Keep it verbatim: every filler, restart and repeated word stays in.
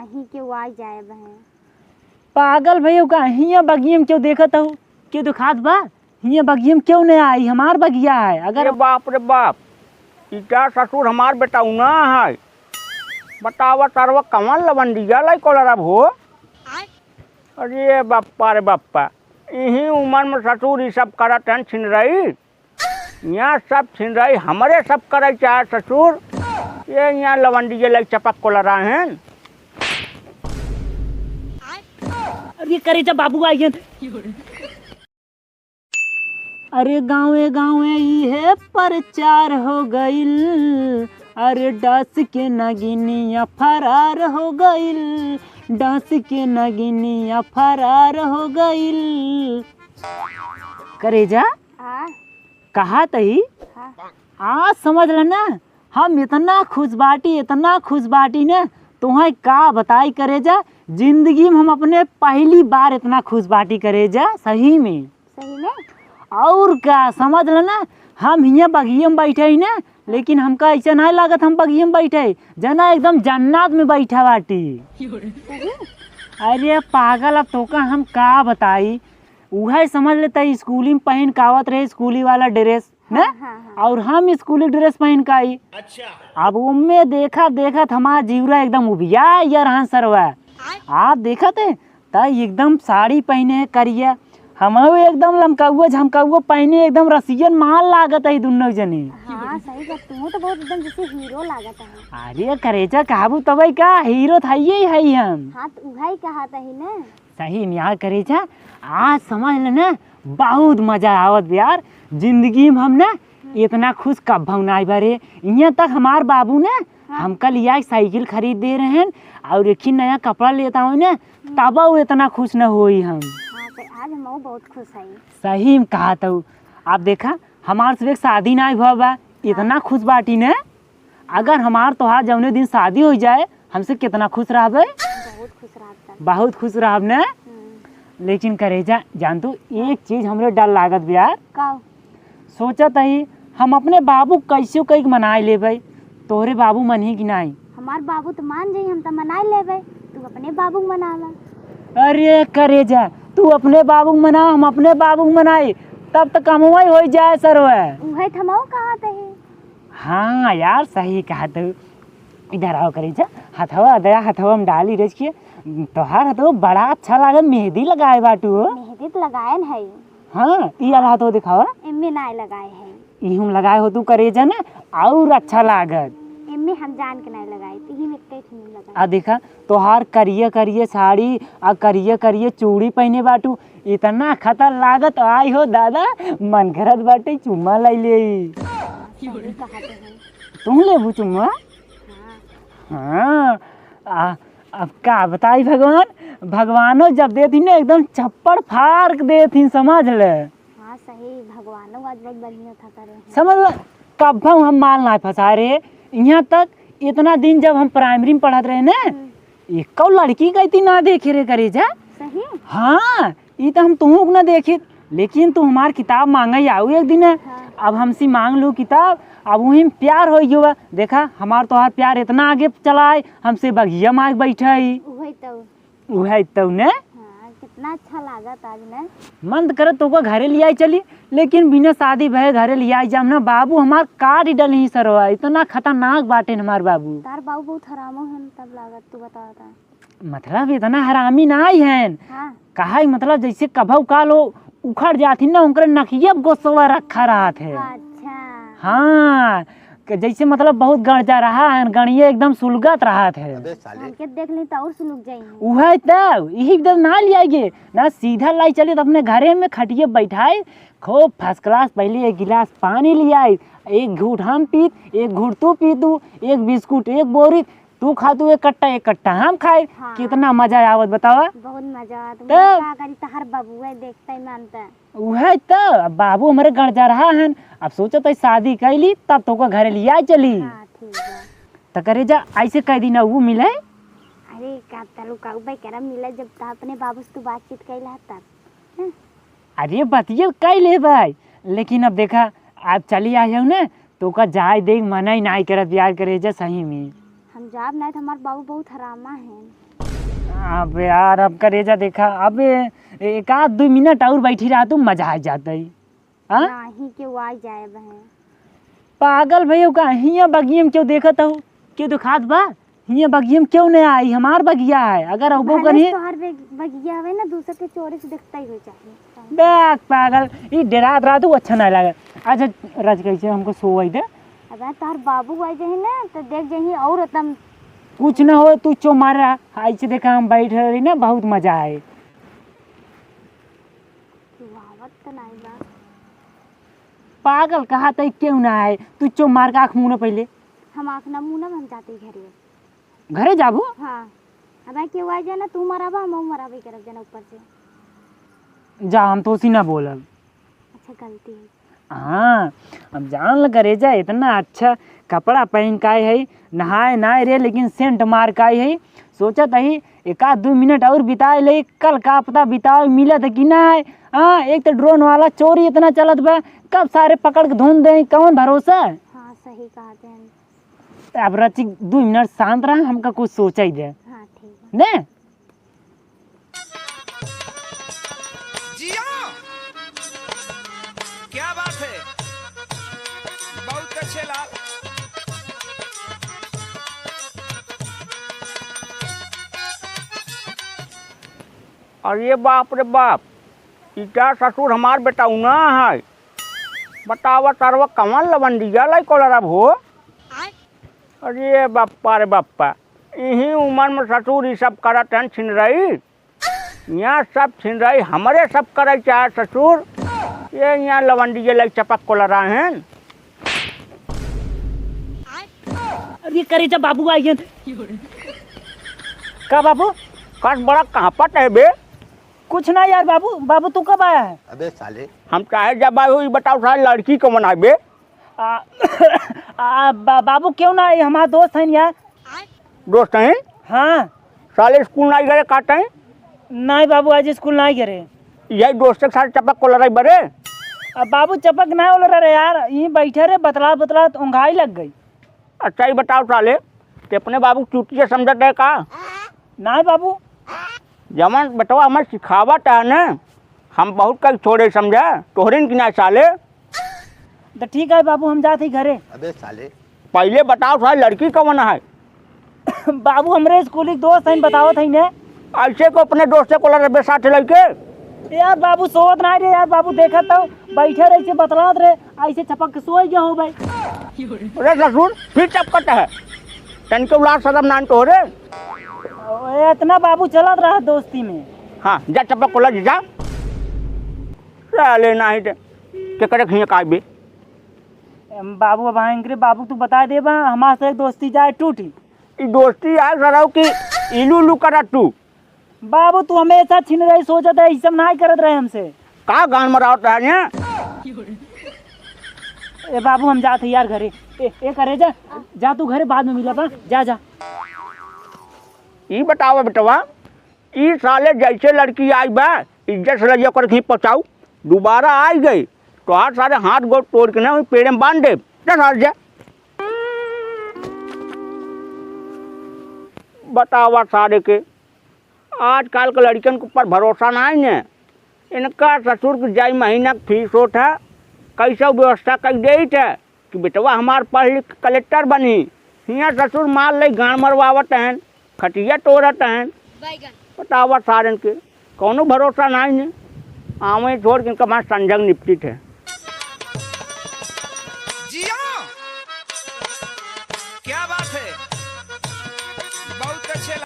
अहीं के वो आ जाए बहे। पागल भइयो का, हियाँ बगियम क्यों देखत हऊ? क्यों दिखात बा? हियाँ बगियम क्यों नहीं आई? हमार बगिया है। अगर अरे बाप रे बाप, ई का ससुर हमार बेटा उना है। बतावा सरवा कवन लवंडिया लाई कोलरा भो? अरे बप्पा रे बप्पा, इही उमर में ससुर ई सब करत हन छिनरई। यहाँ सब छिनरई हमरे सब करे चाहे ससुर। ये यहाँ लवंडिया लाई चपक कोलरा हन। अरे करेजा बाबू आइए। अरे गाँवे गाँवे इहे प्रचार हो गइल, अरे डांस के नगिनिया फरार हो गइल, डांस के नगिनिया फरार हो गइल। करेजा, हाँ। कहा तही? हाँ। आज समझ ल ना, हम इतना खुश बाटी, इतना खुश बाटी ना, तुहैं का बताई करेजा, जिंदगी में हम अपने पहली बार इतना खुश बाटी करेजा, सही में। सही में? और का, समझ ल ना, हम हियाँ बगिया में बैठे ही ना, लेकिन हमका ऐसा नहीं लागत हम बगिया में बैठे, जना एकदम जन्नत में बैठा बाटी। सही? अरे पागल, अब तोका हम का बताई, उहै समझ लेता स्कूली में पहन के आवत रहे स्कूली वाला ड्रेस, ना? हाँ, हाँ, हाँ। और हम स्कूली ड्रेस पहन के आई। अच्छा। अब ओम्मे देखा देखत हमार जीवरा एकदम उबिया या रहन सरवा। आय। आप देखत है, त एकदम साड़ी पहने है करिया, हमहू एकदम लमकउआ झमकउआ पहने, एकदम रसियन माल लागत है दुनो जने। हाँ, सही बात, तू तो बहुत एकदम जैसे हीरो लागत है। अरे करेजा कहबू तबे का, हीरो त हइये ही हई हम। हाँ, तो उहै कहत ही ना। सही में यार करेजा, आज समझ ल ना, बहुत मजा आवत बा यार। जिंदगी में हम ना इतना खुश कब्बहू नाई बारे। इहाँ तक हमार बाबू ना हाँ। हमका लिया के साइकिल खरीद दे रहे हैं और एक ही नया कपड़ा लेता हूँ ना, तब वो इतना खुश न होई हम। हाँ, तो आज हम बहुत खुश हई। सही में कहा तो। आप देखा, हमार से एक शादी नाई भवा बा, इतना हाँ। खुश बाटी ना। अगर हमार तोहार जौने दिन शादी हो जाए, हमसे कितना खुश रहबे? बहुत खुश रहब तब। बहुत खुश रहब ने? हम्म। लेकिन करेजा, जान तू, एक चीज हमरे डर लागत बा यार। का? सोचत हई, हम अपने बाबू कैसे कई के मनाए लेबे, तोहरे बाबू मनही कि नाई? हमार बाबू तो मान जाई, हम तो मनाए लेबे, तू अपने बाबू के मनाला। अरे करेजा, तू अपने बाबू के मना, हम अपने बाबू के मनाई, तब तो कमवा ही हो जाए सरवा। उहे तो हमहू कहत हई। हाँ यार, सही कहा तू। इधर आओ करेजा, हथवा दया हथवा में डाली रच के। तोहार हथवा बड़ा अच्छा लागल, मेहंदी लगाए बाटू हो। मेहंदी तो लगाए न हई। हाँ, ई वाला हथवा दिखावा। एम्मे नाय लगाए हई। ई हम लगाए हो तू करेजा ना, और अच्छा लागत। एम्मे हम जान के नाय लगाए, तो ही में कई ठिन लगाए। आ देखा, तोहार करिया करिया साड़ी आ करिया करिया चूड़ी पहने बाटू, इतना खतर लागत, आई हो दादा, मन करत बाटे चुम्मा लाई लेई। सही कहत हई। तू लेबू चुम्मा? हाँ। हाँ, आ, अब का बताई भगवान, भगवानो जब देथिन ना एकदम छप्पड़ फाड़ के देथिन, समझ ले। हाँ सही, भगवानो आज बहुत बढ़िया था करे हैं। समझ ले, कब्बहू हम माल ना फंसाए रहे। यहाँ तक इतना दिन जब हम प्राइमरी में पढ़त रहे ना, हम्म। एको लड़की कहती ना देखे रे करेजा। सही? हाँ, ई तो हम तुहूँ के ना देखित, लेकिन तू हमार किताब मांगे आऊ एक दिन। हाँ। अब हमसे मांग लू किताब, अब वहीं प्यार हो गयो बा। देखा, हमार तोहार प्यार इतना आगे चला है, हमसे बगिया मार बैठे ही। उहे तो। उहे तो ने। हाँ, कितना अच्छा लागत आज ने। मन तो करे तोका घरे लियाई चली, लेकिन बिना शादी भये घरे लियाई जाम ना, बाबू हमार काट ही डली सरवा, इतना खतरनाक बाटे न हमार बाबू। तार बाबू बहुत हरामो है, तब लागत तू बतावता। मतलब इतना हरामी नाई हैं। हाँ। कहा है, मतलब जैसे कभऊ काल हो उखड़ जाथिन ना, उनकरे नकिया पे गोसवा रखा रहत है। अच्छा। हाँ, कि जैसे मतलब बहुत गड़जा रहा है, गड़िया एकदम सुलगत रहत है। अबे साले। हमके देख ली तो और सुलग जाई। उहे तो, यही एकदम ना लियाइए ना, सीधा लाई चली तो अपने घरे में खटिए बैठाई, खूब फर्स्ट क्लास पहले एक गिलास पानी लियाई, एक घूंट हम पीत, एक घूंट तू पीतू, एक बिस्कुट, एक बोरी, तू खा तू एक कट्टा, एक कट्टा हम खाए। हाँ। कितना मजा आवत बतावा। बहुत मजा आवत। तब? का करी, तहार बबुआ देखते ही मानता। उहे तो, अब बाबू हमरे गड़जा रहा हन, अब सोचत है शादी कैली तब तोका घरे लिया चली। हाँ, ठीक है। त करेजा ऐसे कह दी ना वो मिले। अरे का तलू का उबे करा मिले, जब त अपने बाबू से तू बातचीत कैला तब। हैं? अरे बतिये कह ले भाई, लेकिन अब देखा, आप चली आए हो ना, तोका जाए दे मना ही नाई करत यार करेजा सही में। हम जाब नाई त हमार बाबू बहुत हरामा है। अब यार, अब करेजा देखा, अब ए-, एक आध दो मिनट और बैठी रहा, तू मजा आ जाता ही। हाँ? नाही, केहू आ जाए बहन। पागल भैया का, हियाँ बगिया में केहू देखत हो? केहू दिखात बा? हियाँ बगिया में केहू नहीं आई, हमार बगिया है। अगर अउबो भले करी तोहार बग-, बगिया हवे ना, दूसर के चोरी से देखता ही हो चाहिए। बैक पागल, ई डेरात रहा तू, अच्छा नहीं लगे। अच्छा, रज कैसे हमको सोवई दे। अबे तोहार बाबू आ जाही ना, तो देख जाही और एकदम। कुछ ना हो, तू चो मार रहा। ऐसे देखा हम बैठ रही ना, बहुत मजा आए। तू आवत तो नहीं बा। पागल, कहा तई केहू ना आए। तू चो मार के आँख मूना पहले। हम आँख ना मूनब, हम जाते ही घरे। घरे जाबू? हाँ। अब केहू आ जाए ना, तू मराबा, हम मराबे करब जाना ऊपर से। जा, हम तो उसी ना बोलब। अच्छा, गलती है। हाँ, अब जान ल करेजा, इतना अच्छा कपड़ा पहन के आई है, नहाए ना रे, लेकिन सेंट मार के आई है। सोचत ही एक आध दो मिनट और बिताए ले, कल का पता बिताए मिलत है कि ना। हाँ, एक तो ड्रोन वाला चोरी इतना चलत बा, कब सारे पकड़ के धुन दे, कौन भरोसा? हाँ, सही कहा थे। अब रचिक, दो मिनट शांत रहा, हमका कुछ सोचा ही दे। हाँ, ठीक है। ने? जिया! क्या बात है? बहुत अच्छे लाल। अरे बाप रे बाप, इटा ससुर हमार बेटउना है। बतावा सरवा कवन लवंडिया लइके लड़ब हो? अरे बप्पा रे बप्पा, इही उमर में ससुर ई सब करत हन छिनरई। यहाँ सब छिनरई हमरे सब करे चाहे ससुर। ये यहाँ लवंडिया लइके चपक को लड़ा हैं। अरे करेजा बाबू आइए। का बाबू? कस बड़ा कहाँ पट है बे? कुछ ना यार बाबू, बाबू तू कब आया है? अबे साले। हम चाहे जब आए हो, ये बताओ साले लड़की कौन आए बे? आ, आ, बा-, बाबू क्यों ना आई, हमार दोस्त हैं यार। दोस्त हैं? हाँ। साले स्कूल ना गए का टाइम? नहीं बाबू, आज स्कूल ना गए। यही दोस्त के साथ चपक को लड़ाई बरे? अब बाबू चपक ना हो रहा रे यार, यहीं बैठे रहे, बतलात बतलात उंघाई लग गई। अच्छा, ये बताओ साले, ते अपने बाबू के चूतिया समझत है का? नाहीं बाबू। जवन बेटवा हमें सिखावत है न, हम बहुत कई छोड़े समझा, तोहरे न कि नाहीं साले। तो ठीक है बाबू, हम जात ही घरे। अबे साले। पहले बताओ साले, लड़की कवन है? बाबू, हमरे स्कूल के दोस्त हैं, बतावत हैं ने। ऐसे को अपने दोस्ते को लड़बे साथ लइके? यार बाबू, सोवत ना रे यार बाबू, देखत तो बैठे रहे से बतलात रहे, ऐसे चपक के सोई गया हो भाई। अरे ससुर, फिर चपकत है। तनिको लाज शरम नाहीं तोहरे। ओए, इतना बाबू चलत रहा दोस्ती में। हाँ, जा चपक को लग जा। साले नाहीं ते, के करे खिया काई बे? एम, बाबू, अब हाँ, इनकरे बाबू तू बता देबा, हमार से एक दोस्ती जाए टूटी। ई दोस्ती आए सरऊ की इलू लू करत तू। बाबू, तू हमेशा छिनरई सोचत है, ई सब नाहीं करत रहे हमसे। का गान मरावत है ने? ए बाबू, हम जात ही यार घरे। ए, ए करेजा, जा तू घरे, बाद में मिलब, जा, जा। ई बतावा बेटवा, ई साले जैसे लड़की आई बा, इज्जत से लइया कर कहीं पहुँचाऊ, दोबारा आई गई, तोहार सारे हाथ गोड़ तोड़ के ना, वहीं पेड़े में बांध दे। जा साले जा। बतावा सारे के, आजकल के लड़कन के ऊपर भरोसा नाहीं है। इनका ससुर के जाई महीना के फीस होत है, कैसे व्यवस्था कर देइत है कि बेटवा हमार पढ़ लिख के कलेक्टर बनी। हियाँ ससुर मार ले गान मरवावत हैं, खटिया तोड़त हैं। बतावा सारन के, कौनो भरोसा नाहीं है। आवे छोड़ के इनका मार संजग निपटित है।